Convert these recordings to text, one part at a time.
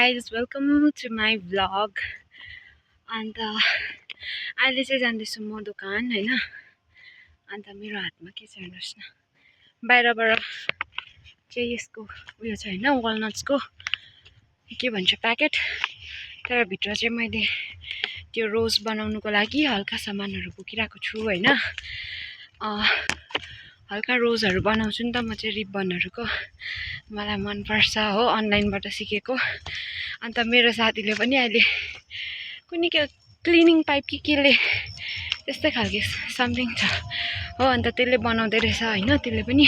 guys, welcome to my vlog. And अहिले चाहिँ जान्दैछु म दोकान हैन। अन्त मेरो हातमा के छ हेर्नुस् न, बाहिरबाट चाहिँ यसको उयो छ हैन, वालनट्सको के भन्छ प्याकेट, तर भित्र चाहिँ मैले त्यो रोज बनाउनुको लागि हल्का सामानहरु बोकिरहेको छु हैन। हल्का रोजहरु बनाउँछु नि त म चाहिँ, रिबनहरुको मलाई मन पर्छ हो, अनलाइनबाट सिकेको। अन्त मेरो साथीले पनि अहिले कुनै के क्लिनिङ पाइप कि केले त्यस्तै खालको समथिङ छ हो, अन्त त्यसले बनाउँदै रहेछ हैन। त्यसले पनि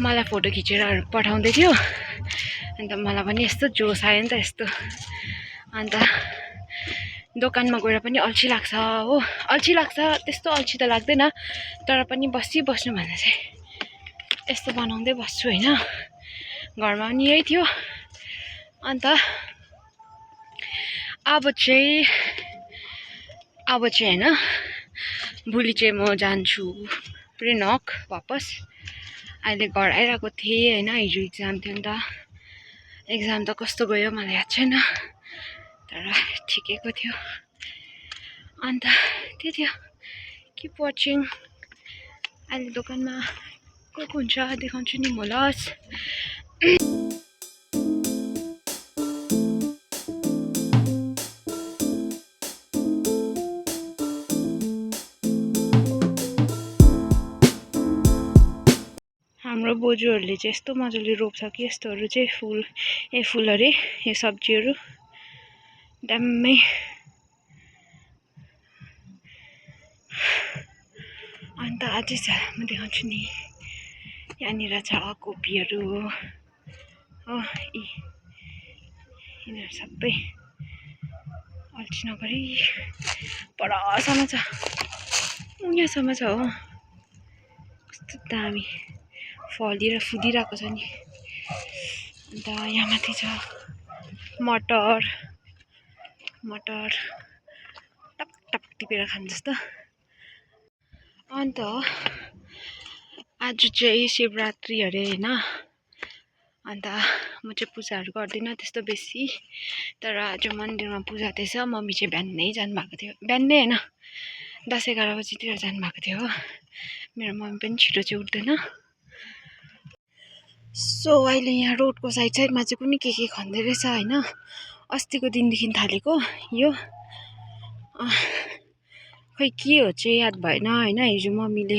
मलाई फोटो खिचेर पठाउँदै थियो। अन्त मलाई पनि यस्तो जोस आयो नि त यस्तो। अन्त दोकानमा गएर पनि अल्छी लाग्छ हो, अल्छी लाग्छ, त्यस्तो अल्छी त लाग्दैन, तर पनि बस्नु भन्दा चाहिँ यस्तो बनाउँदै बस्छु हैन। घरमा पनि यही थियो। अन्त अब चाहिँ हैन, भोलि चाहिँ म जान्छु रेनक वापस। अहिले घर आइरहेको थिएँ हैन, हिजो एक्जाम थियो नि त। एक्जाम त कस्तो गयो मलाई याद छैन, तर ठिकैको थियो। अन्त त्यही थियो, किप वाचिङ। अहिले दोकानमा को हुन्छ देखाउँछु नि म लस। हाम्रो बोजूहरूले चाहिँ यस्तो मजाले रोप्छ कि यस्तोहरू चाहिँ फुल अरे यो सब्जीहरू दाम्मै। अन्त अझै छ म देखाउँछु नि, यहाँनिर छ कोपीहरू हो, यिनीहरू सबै अल्छी नगरी परसम्म छ, उनीसम्म छ हो। कस्तो दामी फुदिरहेको छ नि। अन्त यहाँ माथि छ मटर टप टप टिपेर खान्छ जस्तो। अन्त आज चाहिँ शिवरात्रि अरे हैन। अन्त म चाहिँ पूजाहरू गर्दिनँ त्यस्तो बेसी, तर आज मन्दिरमा पूजा थिएछ। मम्मी चाहिँ बिहानै जानुभएको थियो, बिहानै हैन 10-11 बजीतिर जानुभएको थियो हो। मेरो मम्मी पनि छिटो चाहिँ उठ्दैन। सो अहिले यहाँ रोडको साइडमा चाहिँ कुनै के खन्दै रहेछ हैन। अस्तिको दिनदेखि थालेको यो, खै के हो चाहिँ याद भएन हैन। हिजो मम्मीले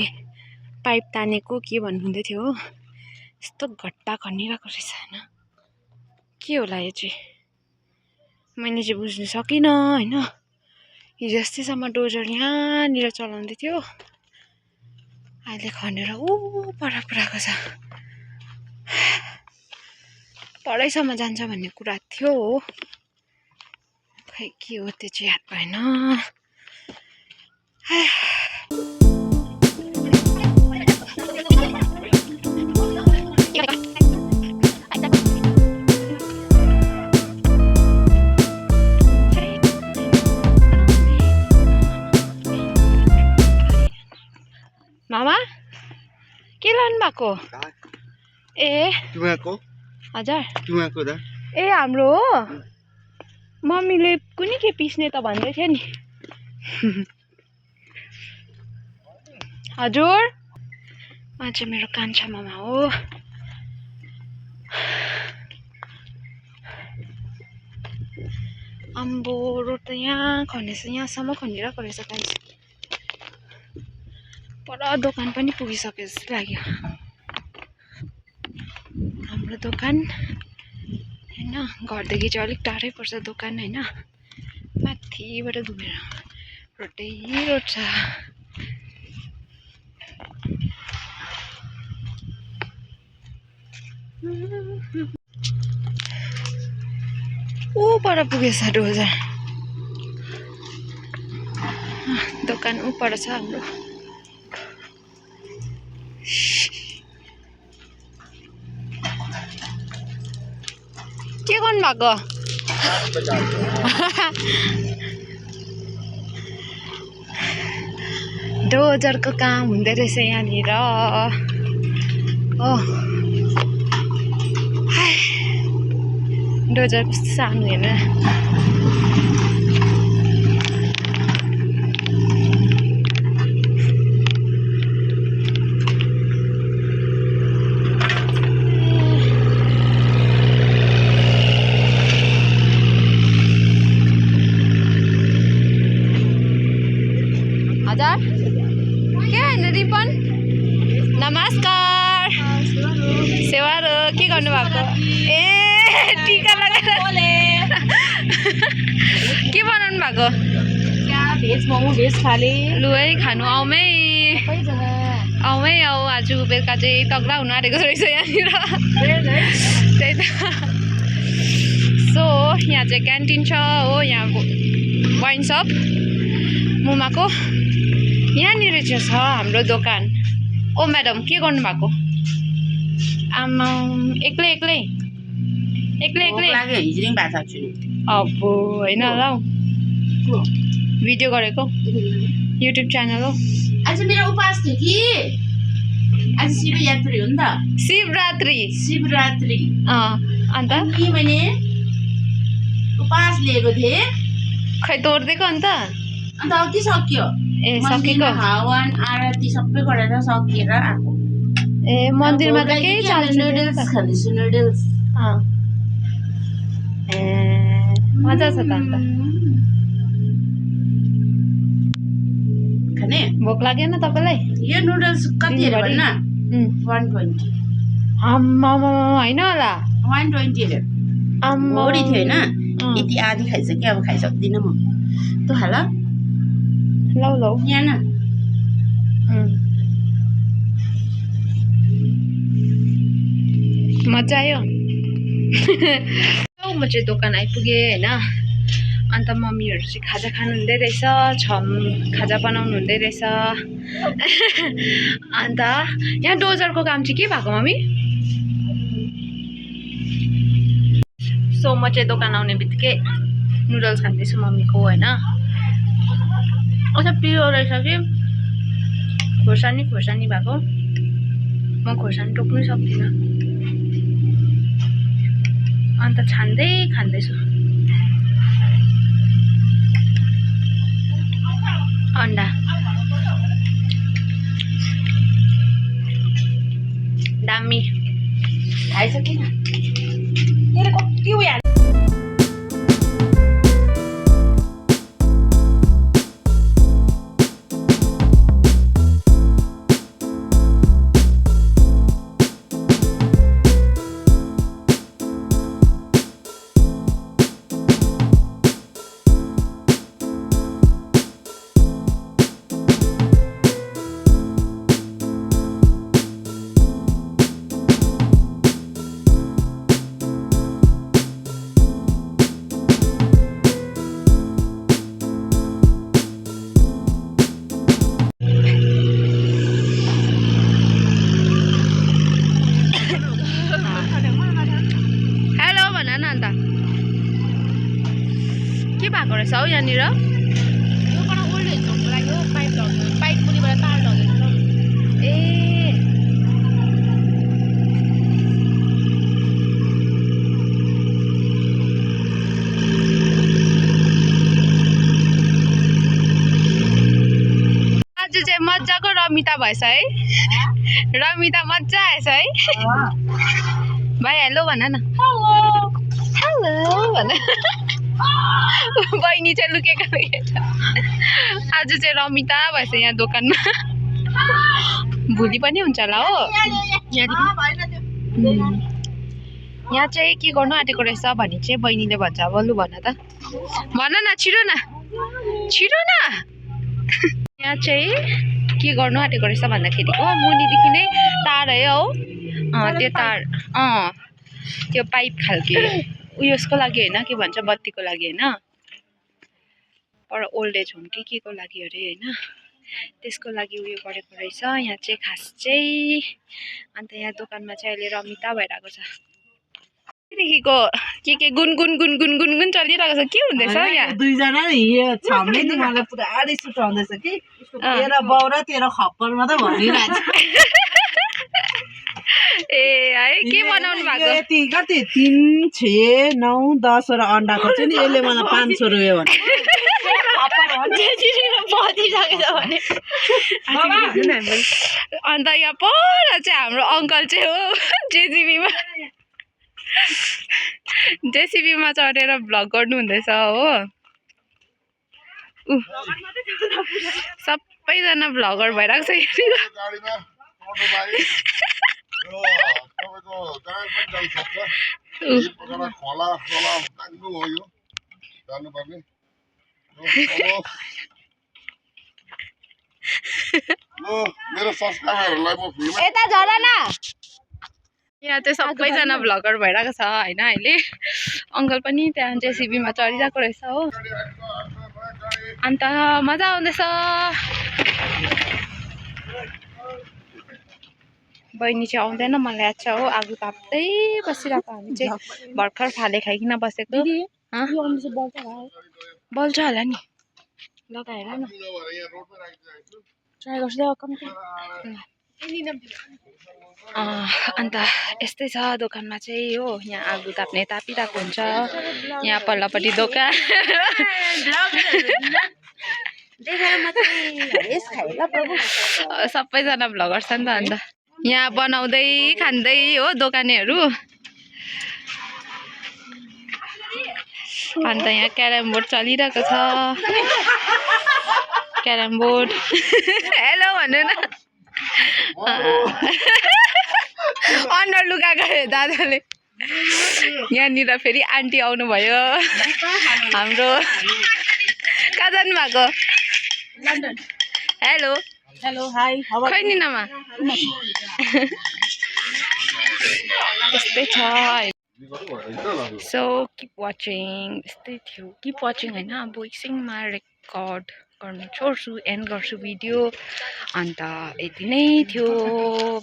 पाइप तानेको के भन्नुहुँदै थियो हो, यस्तो घट्टा खनिरहेको रहेछ हैन। के होला यो चाहिँ, मैले चाहिँ बुझ्नु सकिनँ हैन। हिजो अस्तिसम्म डोजर यहाँनिर चलाउँदै थियो, अहिले खनेर पर पुऱ्याएको छ। परैसम्म जान्छ भन्ने कुरा थियो हो, खै के हो त्यो चाहिँ याद भएन। मामा के लानु भएको? ए हजुर ए हाम्रो हो, मम्मीले कुनै के पिस्ने त भन्दै थियो नि। हजुर उहाँ चाहिँ मेरो कान्छा मामा हो। अम्बो रोड त यहाँ खनेछ, यहाँसम्म खनिरहेको रहेछ गाइस। पर दोकान पनि पुगिसक्यो जस्तो लाग्यो हाम्रो दोकान हैन। घरदेखि चाहिँ अलिक टाढै पर्छ दोकान हैन, माथिबाट घुमेर रोडै रोड छ। पर पुगेछ डोजर, दोकान पर छ हाम्रो। के गर्नु भएको? डोजरको काम हुँदै रहेछ यहाँनिर हो। डोजर कस्तो सानो हेर्न हजार के होइन रिपन नमस्कार सेवारो के गर्नु भएको ए टीका लगाएर के बनाउनु भएको भेज मोमो भेज खाले लु है खानु आउमै आउमै आऊ आज बेलुका चाहिँ तगडा हुनु आँटेको रहेछ यहाँनिर त्यही त सो यहाँ चाहिँ क्यान्टिन छ हो यहाँ वाइन सप मुमाको यहाँनिर चाहिँ छ हाम्रो दोकान ओ म्याडम के गर्नु भएको आमा एक्लै एक्लै एक्लै एक्लै लाग्यो हिजरिङ भाषा छु अब होइन होला हौ भिडियो गरेको युट्युब च्यानल हो आज मेरो उपास थियो कि आज शिवयात्री हो नि त शिवरात्रि अन्त कि मैले उपास लिएको थिएँ खै तोड्दिएको अन्त अघि सक्यो ए सकेको हवन आरती सबै गरेर सकिएर आएको ए मन्दिरमा त केही चाल्छ नुडल्स खाँदैछु नुडल्स ए मजा छ त अन्त खाने भोक लागेन तपाईँलाई यो नुडल्स कति हेऱ्यो भन्न 120 आम्मा होइन होला 120 हेऱ्यो भोडी थियो होइन यति आधी खाइसक्यो अब खाइसक्दिनँ म तँ खाला लौ लौ यहाँ न मजा आयो म चाहिँ दोकान आइपुगेँ होइन अन्त मम्मीहरू चाहिँ खाजा खानु हुँदै रहेछ खाजा बनाउनु हुँदै रहेछ अन्त यहाँ डोजरको काम चाहिँ के भएको मम्मी सो म चाहिँ दोकान आउने बित्तिकै नुडल्स खाँदैछु मम्मीको होइन अझ पिरो रहेछ कि खोर्सानी भएको म खोर्सानी टोक्नै सक्दिनँ अन्त छान्दै खाँदैछु अन्डा दामी खाइसकिन तेरो कति उयो के भएको रहेछ हौ यहाँनिर पाइप मुनिबाट तार ढल्दैछ ए आज चाहिँ मजाको रमिता भएछ है रमिता मजा आएछ है भाइ हेलो भन न हेलो भन बहिनी चाहिँ लुकेको आज चाहिँ रमिता भएछ यहाँ दोकानमा भोलि पनि हुन्छ होला हो यहाँ चाहिँ के गर्नु आँटेको रहेछ भने चाहिँ बहिनीले भन्छ अब लु भन त भन न छिटो न यहाँ चाहिँ के गर्नु आँटेको रहेछ भन्दाखेरिको मुनिदेखि नै तार है हौ त्यो तार त्यो पाइप खालके उयसको लागि होइन के भन्छ बत्तीको लागि होइन पर ओल्ड एज होम कि के को लागि अरे होइन त्यसको लागि उयो गरेको रहेछ यहाँ चाहिँ खास चाहिँ अन्त यहाँ दोकानमा चाहिँ अहिले रमिता भइरहेको छ देखिको के गुनगुन चलिरहेको छ के हुँदैछ यहाँ दुईजना हिँड्यो छाम्ने नि मलाई पुरा रिस उठाउँदैछ कि तेरो बाउ र तेरो खप्पर मात्रै भनिरहेको छ ए है के बनाउनु भएको यति कति 3 6 9 10 वटा अन्डाको चाहिँ नि यसले मलाई 500 रुपैयाँ भने अन्त यहाँ पर चाहिँ हाम्रो अङ्कल चाहिँ हो जेसिबीमा चढेर भ्लग गर्नु हुँदैछ हो सबैजना भ्लगर भइरहेको छ यता झर न यहाँ चाहिँ सबैजना भ्लगर भइरहेको छ होइन अहिले अङ्कल पनि त्यहाँ जेसिबीमा चढिरहेको रहेछ हो अन्त मजा आउँदैछ बहिनी चाहिँ आउँदैन मलाई याद छ हो आगो ताप्दै बसिरहेको हामी चाहिँ भर्खर फाले खाइकन बसेको बल्छ होला नि लगाएर न ट्राई गर्छु कम्ती अन्त यस्तै छ दोकानमा चाहिँ हो यहाँ आगो ताप्ने तापिरहेको हुन्छ यहाँ पल्लोपट्टि दोकान सबैजना भ्लगर छ नि त अन्त यहाँ बनाउँदै खाँदै हो दोकानेहरू अन्त यहाँ क्यारम बोर्ड चलिरहेको छ क्यारम बोर्ड हेलो भन्नु न अन्डर लुगाएको दादाले यहाँनिर फेरि आन्टी आउनुभयो हाम्रो कहाँ जानु भएको हेलो हेलो हाई खै नि नमा यस्तै छ सो किप वाचिङ यस्तै थियो किप वाचिङ होइन अब एकछिनमा रेकर्ड गर्नु छोड्छु एन्ड गर्छु भिडियो अन्त यति नै थियो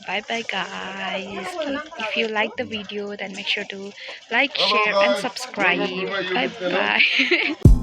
bye bye guys if you like the video then make sure to like share and subscribe bye by